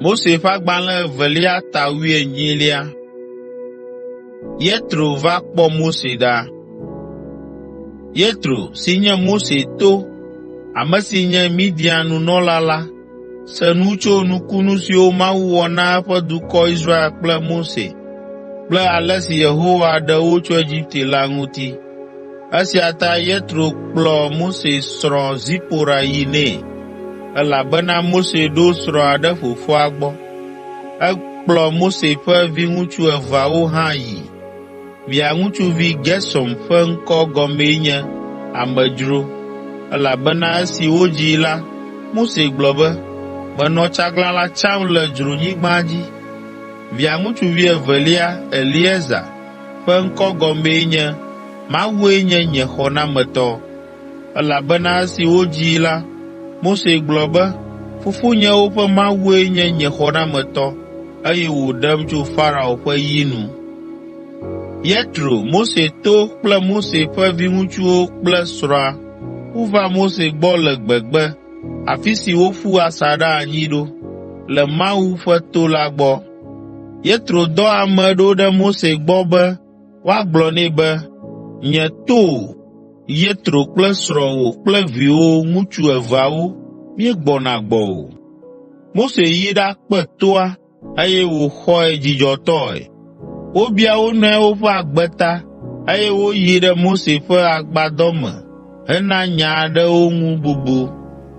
Mose ƒe Agbalẽ evelia ta wuienyilia. Yetro va kpɔ Mose ɖa. Yetro, si nye Mose to, ame si nye Midian nunɔla la, se nu tso nukunu siwo Mawu wɔ na eƒe dukɔ Israel kple Mose kple ale si Yehowa ɖe wo tso Egipte la ŋuti. Esia ta Yetro kplɔ Mose srɔ̃ Zipora yi nɛ, elabena Mose ɖo srɔ̃a ɖe fofoa gbɔ. Ekplɔ Mose ƒe viŋutsu eveawo hã yi. Via ŋutsuvi Gersom ƒe ŋkɔ gɔmee nye “Amedzro,” elabena esi wodzii la, Mose gblɔ be, “Menɔ tsaglalã tsam le dzronyigba dzi.” Via ŋutsuvi evelia, Eliezer, ƒe ŋkɔ gɔmee nye “Mawue nye nye xɔnametɔ,” elabena esi wodzii la, Mose gblɔ be, “Fofonyewo ƒe Mawue nye nye xɔnametɔ, eye wòɖem tso Farao ƒe yi nu.” Yetro, Mose to kple Mose ƒe viŋutsuwo kple srɔ̃a wova Mose gbɔ le gbegbe, afi si woƒu asaɖa anyi ɖo, le Mawu ƒe to la gbɔ. Yetro dɔ ame ɖo ɖe Mose gbɔ be woagblɔ nɛ be, “Nye towò, Yetro kple srɔ̃wò kple viwò ŋutsu eveawo míegbɔna gbɔwò.” Mose yi ɖakpe toa, eye wòxɔe dzidzɔtɔe. Wobia wo nɔewo ƒe agbe ta, eye woyi ɖe Mose ƒe agbadɔ me hena nya aɖewo ŋu bubu.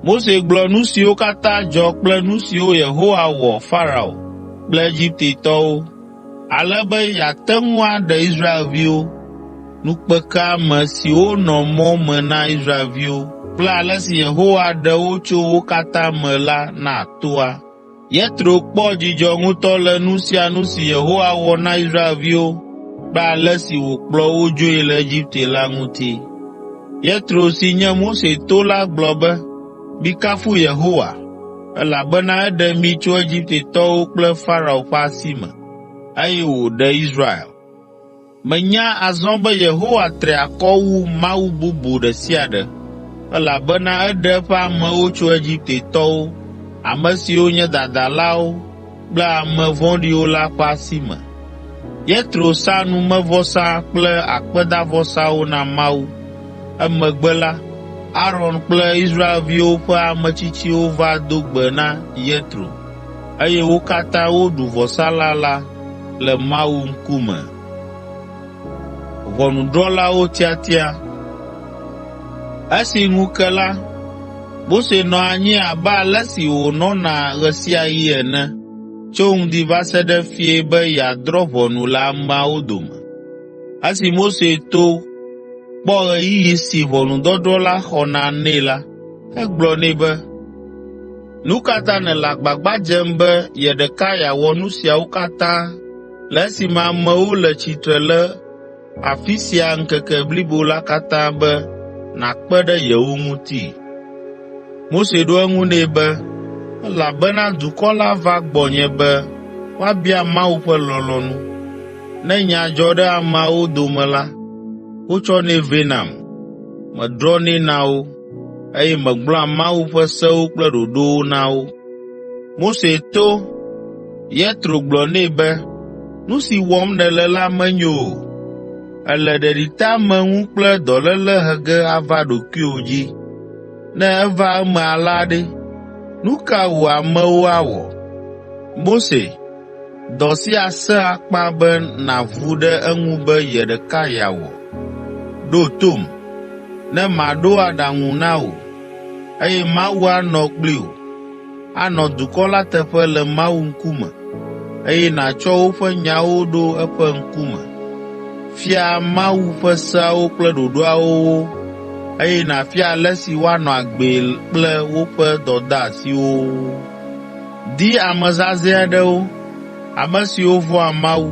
Mose gblɔ nu siwo katã dzɔ kple nu siwo Yehowa wɔ Farao kple Egiptetɔwo, ale be yeate ŋu aɖe Israelviwo, nukpekeame siwo nɔ mɔ me na Israelviwo kple ale si Yehowa ɖe wo tso wo katã me la na toa. Yetro kpɔ dzidzɔ ŋutɔ le nu sia nu si Yehowa wɔ na Israelviwo kple ale si wòkplɔ wo dzoe le Egipte la ŋuti. Yetro si nye Mose to la gblɔ be, “Mikafu Yehowa, elabena eɖe mi tso Egiptetɔwo kple Farao ƒe asi me, eye wòɖe Israel. Menya azɔ be Yehowa tri akɔ wu mawu bubu ɖe sia ɖe, elabena eɖe eƒe amewo tso Egiptetɔwo, ame siwo nye dadalawo kple ame vɔ̃ɖiwo la ƒe asi me.” Yetro sa numevɔsa kple akpedavɔsawo na Mawu. Emegbe la, Aron kple Israelviwo ƒe ametsitsiwo va do gbe na Yetro, eye wo katã woɖu vɔsalã la le Mawu ŋkume. Esi ŋu ke la, Mose nɔ anyi abe ale si wònɔna ɣe sia ɣi ene tso ŋdi va se ɖe fiẽ be yeadrɔ̃ ʋɔnu le ameawo dome. Esi Mose to kpɔ ɣeyiɣi si ʋɔnudɔdrɔ̃ la xɔna nɛ la, egblɔ nɛ be, “Nu ka ta nèle agbagba dzem be ye ɖeka yeawɔ nu siawo katã le esime amewo le tsitre le afi sia ŋkeke blibo la katã be nàkpe ɖe yewo ŋuti?” Mose ɖo eŋu nɛ be, “Elabena dukɔ la va gbɔnye be woabia Mawu ƒe lɔlɔ̃nu. Ne nya dzɔ ɖe ameawo dome la, wotsɔnɛ vɛ nam, medrɔ̃nɛ na wo, eye megblɔa Mawu ƒe sewo kple ɖoɖowo na wo.” Mose to Yetro gblɔ nɛ be, “Nu si wɔm nèle la menyo o. Èle ɖeɖiteameŋu kple dɔléle he ge ava ɖokuiwò dzi. Ne eva eme alea ɖe, nu ka wò amewo awɔ? Mose, dɔ sia sẽ akpa be nàvu ɖe eŋu be ye ɖeka yeawɔ. Ɖo tom, ne maɖo aɖaŋu na wò, eye Mawu anɔ kpli wò, anɔ dukɔ la teƒe le Mawu ŋkume, eye nàtsɔ woƒe nyawo ɖo eƒe ŋkume. Fia Mawu ƒe seawo kple ɖoɖoawo wo, eye nàfia ale si woanɔ agbee kple woƒe dɔdeasiwo wo. Di ame zazɛ̃ aɖewo, ame siwo vɔ̃a Mawu,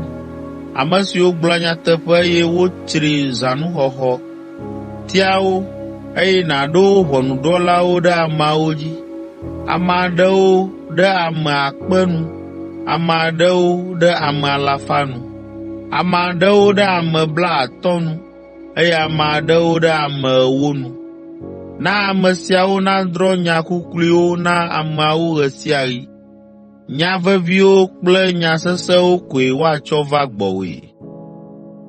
ame siwo gblɔa nyateƒe eye wotsri zãnuxɔxɔ. Tia wo, eye nàɖo wo ʋɔnudrɔ̃lawo ɖe ameawo dzi. Ame aɖewo ɖe ame akpe nu, ame aɖewo ɖe ame alafa nu, ame aɖewo ɖe ame blaatɔ̃ nu eye ame aɖewo ɖe ame ewo nu. Na ame siawo nadrɔ̃ nya kukluiwo na ameawo ɣe sia ɣi. Nya veviwo kple nya sesẽwo koe woatsɔ va gbɔwòe.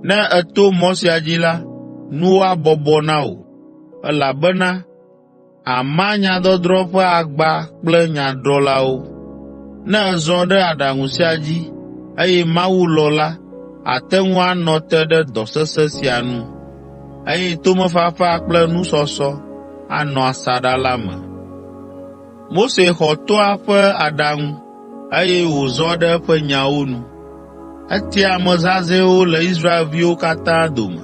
Ne èto mɔ sia dzi la, nuwo abɔbɔ na wò, elabena àma nyadɔdrɔ̃ ƒe agba kple nyadrɔ̃lawo. Ne èzɔ ɖe aɖaŋu sia dzi, eye Mawu lɔ̃ la, àte ŋu anɔ te ɖe dɔ sesẽ sia nu, eye tomefafa kple nusɔsɔ anɔ asaɖa la me.” Mose xɔ toa ƒe aɖaŋu, eye wòzɔ ɖe eƒe nyawo nu. Etia ame zazɛ̃wo le Israelviwo katã dome.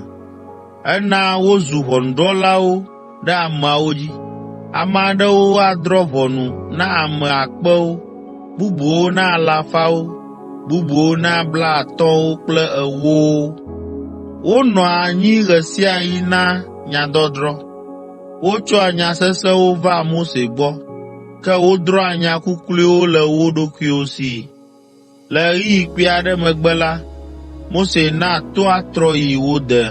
Ena wozu ʋɔnudrɔ̃lawo ɖe ameawo dzi. Ame aɖewo adrɔ̃ ʋɔnu na ame akpewo, bubuwo na alafawo, bubuwo na blaatɔ̃wo kple ewowo. Wonɔa anyi ɣe sia ɣi na nyadɔdrɔ̃. Wotsɔa nya sesẽwo vaa Mose gbɔ, ke wodrɔ̃a nya kukluiwo le wo ɖokuiwo si. Le ɣeyiɣi kpui aɖe megbe la, Mose na toa trɔ yi wo de.